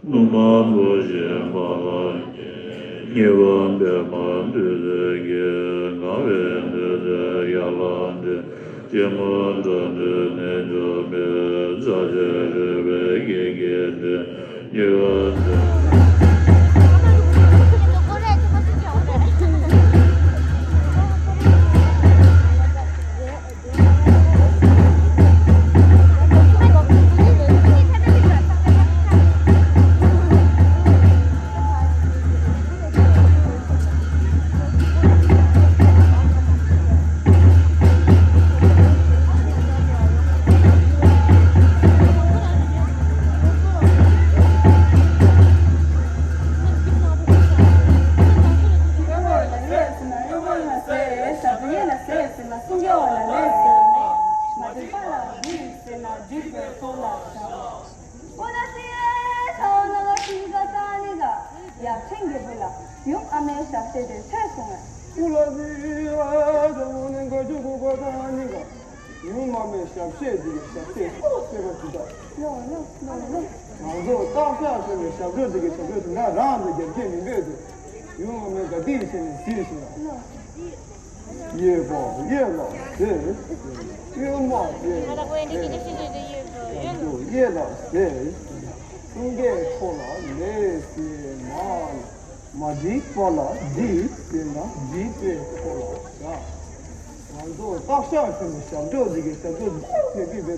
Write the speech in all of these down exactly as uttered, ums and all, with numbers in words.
ནུ་མ་བུ་ཞིག་མ་ལ་སྐྱེས། ཉེས་པ་པདྨ་བདུད་རྩི་གིས། གང་བའི་བདུད་རྩི་ཡར་ལ་འདྲེན། སྐྱེད་མོས་འགྲོ་འདྲེན་ནད་གཅོད་པའི། རྩ་བྲལ་རོལ་པའི་སྐད་ཀྱིས་འདྲེན། ཉེས་པ་ཟེར་ན་གཡོ་སྒོ་ལ་ཟེར། ཞབས་ཏོག་ཡེ་ལ་ཟེར་ཟེར་ན་སྲུང་སྐྱོབ་པ་ལ་ལས་ཟེར་མེད། མ་འགྲིག་པ་ལ་འགྲིག་ཟེར་ན་འགྲིག་པའི་ཐོག་ལ་བཞག་འོ་ན་སྲིད་ཚོགས་ནང་ལ་ཞིང་ཁ་ས་ནི་ག་ཡབ་ཆེན་རྒྱལ་པོ་ལ་ཡུམ་ཨ་མའི་ཞབས་ཕྱི་དེ་ཐོས་སོང་ངས། སྐུ་ལ་སྲིད་ཚོགས་ནི་ག་ཆུ་ཁུག་པ་ས་ནི་ག་ཡུམ་ཨ་མའི་ཞབས་ཕྱི་དེ་གི་ཞབས་ཕྱི་ཐོག་ཟེར་བ་ཅི་ད། ལོ་ལོ་ལོ་ལོ། ང་ཚོ་སྟག་ཤར་ཆེན་པོའི་ཞབས་བྲོ་དེ་གི་ཞབས་བྲོ་དེ་འདྲ་རང་དང་རྒྱབ་ཁྱེད་མི་འབོད་དུ། ཡུམ་ཨ་མའི་ག་དེ་ཡི་ཆེ་ནས་ཟིན་ཞིང་། གཡས་པ་གཡས་ལ་ཟེར། གཡོན་པ་གཡས་ལ་ཟེར། གཡོན་པ་གཡས་ལ་ཟེར། གསུང་སྐད་ཐོག་ལ་ལས་ཟེར་མ། མ་འགྲིག་པ་ལ་འགྲིག་ཟེར་ན་འགྲིག་པའི་ཐོག་ལ་བཞག་ང་ཚོ་སྟག་ཤར་ཆེན་པོའི་ཞབས་བྲོ་འདི་གའི་ཞབས་བྲོ་འདི་ནས་ཕུད་པའི་དུ།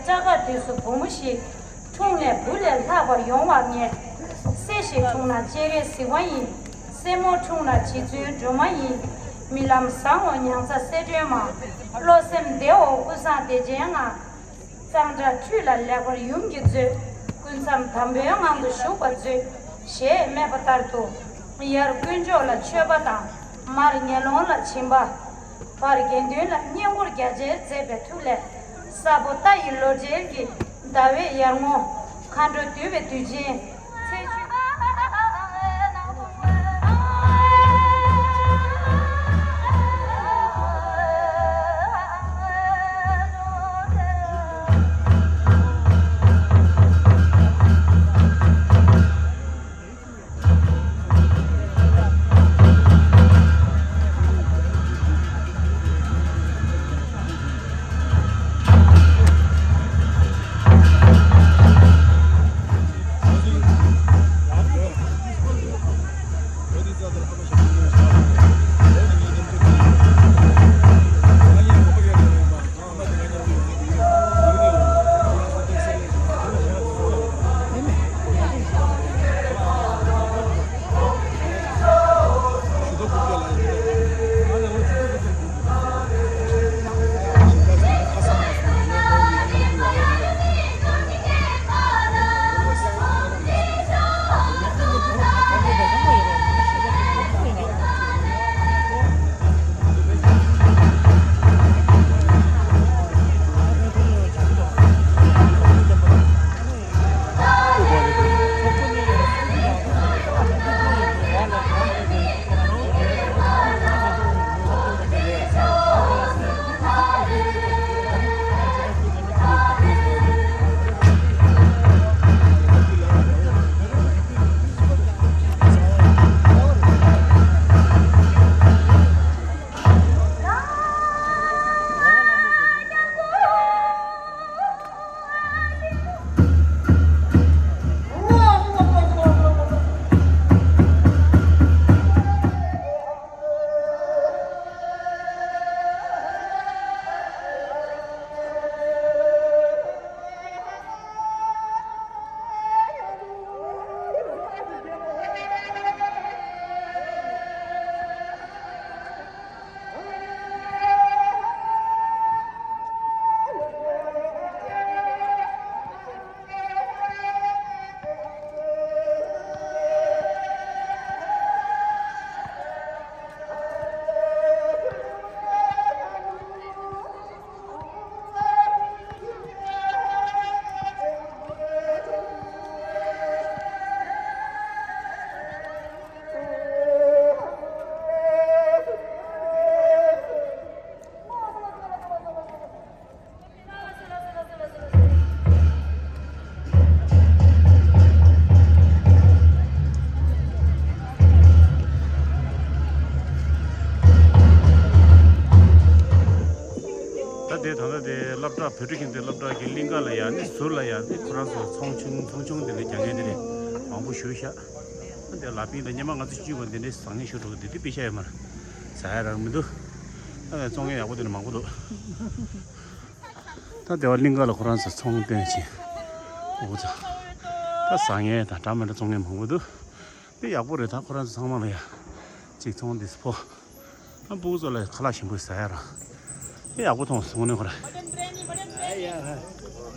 སྐྲ་དཀར་དུས་སུ་བུ་མོ་ཞིག་འཁྲུངས་ནས་བུ་ལས་ལྷག་པར་ཡོང་བར་ངེས། སྲས་ཤིག་འཁྲུངས་ན་སྤྱན་རས་གཟིགས་པ་ཡིན། སྲས་མོ་འཁྲུངས་ན་རྗེ་བཙུན་སྒྲོལ་མ་ཡིན། རྨི་ལམ་བཟང་ངོ་མྱང་ཚ་གསལ་སྒྲོན་མ། བློ་སེམས་བདེའོ་ཀུན་བཟང་བདེ་ཆེན་མངའ། གཙང་སྦྲ་འཁྲུས་ལ་ལེགས་པར་ཡུམ་གྱིས་མཛོད། སྐུ་མཚམས་དམ་པའི་ངང་དུ་བཞུགས་པར་མཛོད། ཞེས་སྨྲས་པ་ལྟར་དུ། ཡར་དཀོན་མཆོག་ལ་མཆོད་པ་དང་། མར་ངན་སློང་ལ་སྦྱིན་པ། བར་དགེ་འདུན་ལ་བསྙེན་བཀུར་རྒྱ་ཆེར་མཛད་པའི་མཐུ་ལས། ས་ཕོ་རྟ་ཡི་ལོ་འབྲེལ་གྱི་ཟླ་བའི་ཡར་ངོ། མཁའ་འགྲོ་འདུས་པའི་དུས་ཆེན། ཚེས་བཅུ། ད་དེ་ད་ལྟ་དེ་སློབ་གྲྭ་བོད་ཕྲུག་ཁྱིམ་སྡེ་སློབ་གྲྭ་གི་གླིང་ག་ལ་ཡ་ནི་ཟུར་ལ་ཡ་ནི་ཁོ་རང་ཚོ་ཚོང་ཆུང་ཚོང་ཆུང་དེ་འདྲ་རྒྱག་མཁན་དེ་འདྲ་མང་པོ་བཞུགས་ཤག་དེ་ལ་པིན་དང་སྙེ་མ་ང་ཚོ་བཅུ་པ་འདི་འདྲའི་བཟང་ངན་ཞུ་འགྲོ་གི་འདུག་དེ་དཔེ་ཤ་ཡོད་མ་རེད། ཟ་ཡ་རང་མི་འདུག་ད་བཙོང་མཁན་ཡག་པོ་དེ་འདྲ་མང་པོ་འདུག་ད་སྡེ་བ་གླིང་ག་ལ་ཁོ་རང་ཚོ་ཚོང་སྟོན་བྱེད། འོ་ཙི། ད་ཟ་མཁན་དང་འདྲ་མི་འདྲ་བཙོང་མཁན་མང་པོ་འདུག་དེ་ཡག་པོ་རེད། ད་ཁོ་རང་ཚོ་ཚང་མ་ལ་ཡ། གཅིག་ཚོང་འདི་སྤོ། ཨ་སྤུ་གུ་ཚོ་ལ་ཁ་ལག་ཞིམ་པོ་ཟ་ཡ་ར། དེ་ཡག་པོ་མཐོང་སོང་ནས་ཁོ་ར།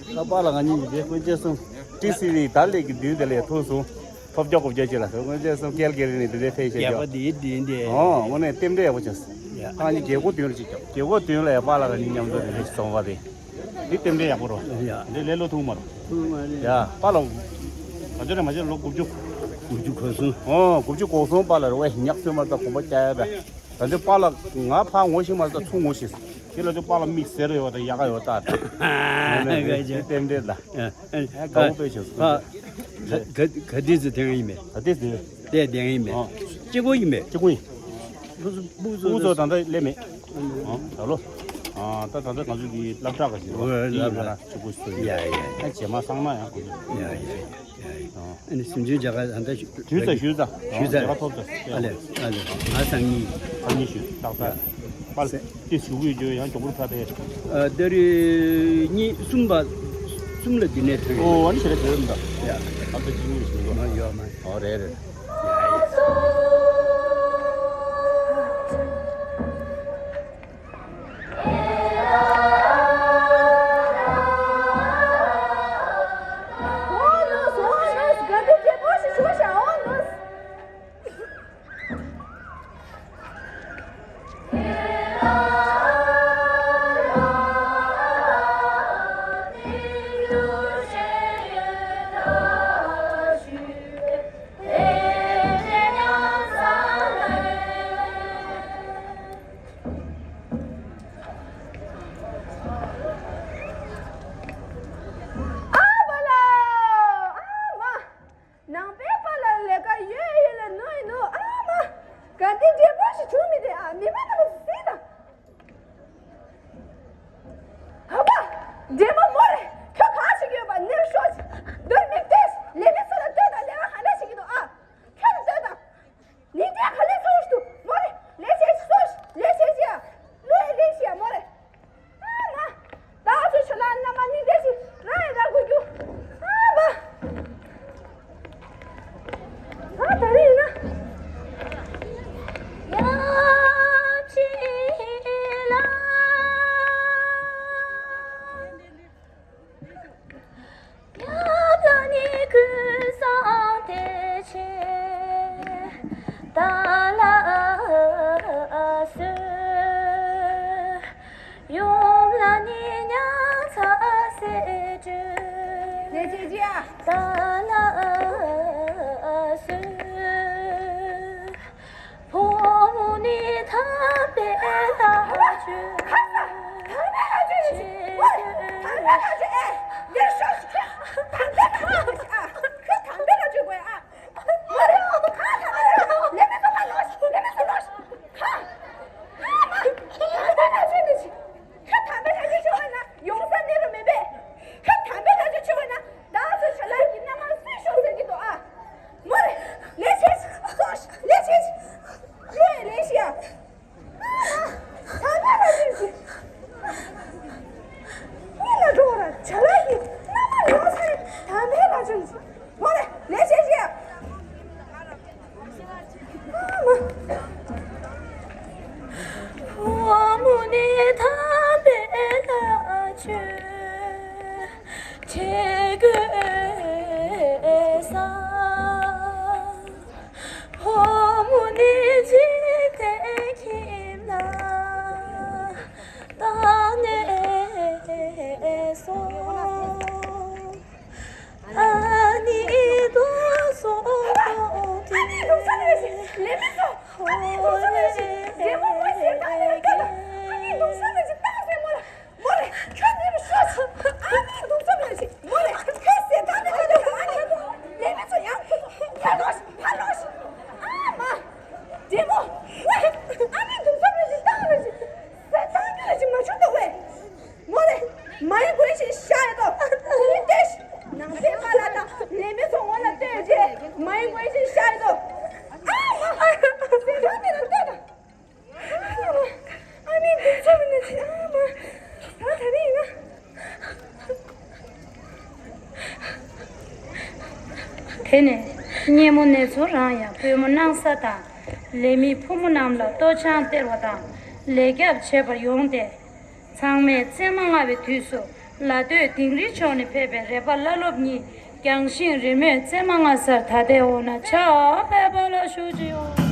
ད་པཱ་ལགས་ང་གཉིས་ཀྱི་དེ་སྔོན་ཆད་སོང་། ཊི་སི་ཝི་ད་ལས་ཀྱི་དུས་དེ་ལས་ཐུག་སོང་། ཐོབ་རྒྱག་གོ་རྒྱག་ཅིག་ལ་སྔོན་ཆད་སོང་། ཀལ་ཀེ་རི་ནས་དེ་འདྲའི་ཕེབས་ཤེས་རྒྱག་པ་དེ་དེ་འདྲའི། ཨོ་དངོས་གནས་རྟེན་འབྲེལ་ཡག་པོ་བྱུང་སོང་། ཨ་ནི་རྒྱལ་སྒོ་བདུན་ལ་ཅིག་རྒྱག་རྒྱལ་སྒོ་བདུན་ལ་ཡ་པཱ་ལགས་ང་གཉིས་མཉམ་དུ་དེ་འདྲ་ཞིག་སོང་བ་རེད། འདི་རྟེན་འབྲེལ་ཡག་པོ་རོ། ཡ། འདི་ལས་ལོ་ཐུང་མ་རོ། ཐུང་མ་རེད། ཡ་པཱ་ལགས། ག་ཚོད་རེད་མ་གཞི་ལོ་དགུ་བཅུ། དགུ་བཅུ་གོ་སོང་། ཨོ་དགུ་བཅུ་གོ་སོང་པཱ་ལགས་རེད་བས། ཉག་ཚོད་མ་རེད་ད་གོམ་པ་རྒྱག་ཡ་ད། ད་ཚོད་པཱ་ལགས་ང་ཕར་ངོ་ཤེས་མ་རེད་ད་ཚུར་ངོ་ཤེས། དེ་ལ་ཚོད་པཱ་ལགས་མིག་སེར་ཡོད་ད་ཡག་ག་ཡོད་ད། དེ་རྟེན་འབྲེལ་ད། ཨ་དགའ་པོ་དཔེ་བྱུང་སོང་། ག་ག་ག་དུས་ཚོད་དེ་ཡིན་མེད། ག་དུས་ཚོད། དེ་དེ་ཡིན་མེད། ཨོ། གཅིག་པོ་ཡིན་མེད། གཅིག་པོ་ཡིན། སྤུ་གུ་ཚོ་ད་ལྟ་སླེབས་མེད། ཨོ་ད་ལོ། ཨ་ད་ད་ལྟ་ང་ཚོ་གི་སློབ་གྲྭ་ག་ཞིག་རེད་བ། ཨོ་དེ་ཡིན་ན་སློབ་གྲྭ། གཅིག་པོ་ཞིག་ཡ་ཡ། ཨ་རྗེས་མ་སང་ན་ཡང་དགོས། ཡ་ཡ་ཡ་ཡ། ཨ་ནི་སེམས་ཅན་རྒྱ་གར་ད་ལྟ་ཞུ། ཞུས་ཚར་ཞུས་ཚར། རྒྱ་གར་ཐོབ་ཚར། ཨ་ལེ་ཨ་ལེ། ང་སང་ཉིན། སང་ཉིན་ཞུ་ཏག་ཏག་པཱ་ལགས་དེ་ཞུ་གི་ཡོད་ཡང་མགྱོགས་པོ་ཕར་ཕེབས། ཨ་ད་རེས་གཉིས་གསུམ་པ། གསུམ་ལ་འདི་ནས་ཐོན་ཡོད། ཨོ་ཨ་ནི་ཞེ་དྲག་ཡོད་མི་འདུག་ཡ། ཨ་ད་ཅི་ཡོད་ཞིག་འདུག་མ་ཡོད་མ། ཨོ་རེད་རེད། ཨ་མ་ལགས། ཨ་མ། ནང་པའི་པཱ་ལགས་ལས་ཀ་ཡོད་ཡོད་ལ་ནོར་ཡོད་ནོར། ཨ་མ། དགའ་ལྡན་འབྲས་སྤུངས་ཤིག་བྱུང་མི་དེ། ཨ་མི་མ་ལྟ་བུ་ཟིག་དང་། ཨ་ཕ། འདྲེ་མོ་མོ་རེད། ཁྱོད་གང་བྱེད་ཀྱི་ཡོད་པ། ནེར་ཤོག་ཅིག་འདིར་མིག་ལྟོས། ལས་མི་ཚོ་ལ་ལྟོས་དང་། ལས་ཀ་ག་འདྲ་བྱེད་ཀྱི་འདུག་ཨ། ཁྱོད་ལ་ལྟོས་དང་། ཉིན་དེ་ག་ལེ་ཚོགས་ཤིག་འདུག་མོ་རེད། ལས་བྱེད་ཤིག་སོ་ཤིག་ལས་བྱེད་ཅིག་ཨ། བློ་ཡི་རེ་ཞིག་ཨ་མོ་རེད། ཨ་མ། ད་ཚོ་ཆུ་ལ་མནའ་མ་སྙིང་རྗེ་ཞིག་ར་ཡི་ར་དགོས་རྒྱུ། ཨ་མ། ད་ད་རེས་ཡིན་ན། ཡ་ཅི་ལ། ཡབ་ལ་ནི་ཀུན་བཟང་བདེ་ཆེན་ཏཱ་ལ་སོགས། ཡུམ་ལ་ནི་མྱང་ཚ་སེ་སྒྲོན་ཏཱ་ལ་སོགས། ཕོ་མོ་ནི་དམ་པའི་ལྷ་ཆོས། ཁ་ས། དམ་པའི་ལྷ་ཆོས་ནི་ཆི། ཨོ། དམ་པའི་ལྷ་ཆོས། ཨེ། འདིར་ཤོག་ཤིག་དམ་པའི་ལྷ་ཆོས་ནི་ཆི། ཨ། ཁྱོད་དམ་པའི་ལྷ་ཆོས་དགོས། ཨ། མ་རེད། ཁ་ཁ་ཁ་ཁ། ལས་མི་ཚོ་ཕར་ལོག་ཤིག་ལས་མི་ཚོ་ལོག་ཤིག་ཁ། ཨ་མ། དམ་པའི་ལྷ་ཆོས་ནི་ཆི། ཁྱོད་དམ་པའི་ལྷ་ཆོས་ཆེ་བ་ན་ཡོང་ས་གནས་རུ་མེད་པས། ཁྱོད་དམ་པའི་ལྷ་ཆོས་ཆེ་བ་ན་བདག་ཚོའི་ཞལ་ལག་གི་མནའ་མར་སུས་ཤོག་ཟེར་གྱི་འདུག་ཨ། མོ་རེ། ལས་བྱེད་ཅིག་སོ་ལས་བྱེད་ཅིག་བློ་ཡི་ལས་ཤིག་ཨ། ཨ་མ། དམ་པའི་ལྷ་ཆོས་ཅིག་སྙིང་ལ་འགྲོ་བ་ར་ཞལ་ལག་གི་མནའ་མར་ཡོང་ས་ནས་དམ་པའི་ལྷ་ཆོས་ཅིག་མོ་རེ། ལས་བྱེད་ཅིག་ཨ་མ། ཕོ་མོ་ནི་དམ་པའི་ལྷ་ཆོས་བྱེད་དགོས་ས། ཕོ་མོ་ནི་འཇིག་རྟེན་ཁྱིམ་ན་བཏང་ནས་སོ། ཨ་ནི་རྡོ་སོ་རྡོ་ཨ་ནི་རྡོ་ས་མེད་ཞིག་ལས་མི་སོ། ཨ་ནི་རྡོ་ས་མེད་ཞིག་འདྲེ་མོ་མོ་ཞིག་ད་ལས་ཀ་ད། ཨ་ནི་རྡོ་ས་མེད་ཞིག་ད་ཟེར་མོ་ལ། མོ་རེ། ཁྱོད་འདིར་ཤོག་ཨ་ནི་རྡོ་ས་མེད་ཞིག་མོ་རེ། ཁྱོད་ཟེར་ད་ནི་ད་ད་ཨ་ནི་ལས་མི་སོ་ཡང་ཁོ་ཚོ་ཕར་ལོག་ཤིག་ཕར་ལོག་ཤིག་ཨ་མ། འདྲེ་མོ། ཝེ། ཨ་ནི་རྡོ་ས་མེད་ཞིག་ད་ཟེར་ཞིག་ཟེར་ད་ནི་ཞིག་མ་བྱུང་ད་ཝེ། མོ་རེ། མ་ཡི་གོས་ཤིག་ཤ་ཡི་ཏོ། ཁོ་ལྟོས་ཤིག་ནང་པའི་པཱ་ལགས་དང་ལས་མི་ཚོ་ངོ་ལ་ལྟོས་རྗེས་མ་ཡི་གོས་ཤིག་ཤ་ཡི་ཏོ། ཨ་མ། ཟེར་ཡང་དེ་ལ་ལྟོས་དང་། ཨ་མ། ཨ་ནི་འདུག་ཚོ་མི་ནི་ཨ་མ། ད་ད་རེས་ཡིན་ན། དེ་ནས་སྙེ་མོ་ནེ་ཚོ་རང་ཡང་པུས་མོ་གནང་ས་དང་ལས་མི་ཕོ་མོ་རྣམས་ལ་ལྟོ་ཆང་སྟེར་བ་དང་ལས་སྐྱབས་བྱེད་པར་ཡོང་སྟེ། ཚང་མས་བཙས་མ་སྔ་བའི་དུས་སུ་ལ་སྟོད་དིང་རི་ཕྱོགས་ནས་ཕེབས་པའི་རེ་པ་བླ་སློབ་གཉིས་རྒྱང་ཤིང་རི་མོས་བཙས་མ་སྔ་སར་ད་ལྟའི་འོག་ན་ཕྱག་ཕེབས་པ་ལ་ཞུ་ཅི་ཡོང་།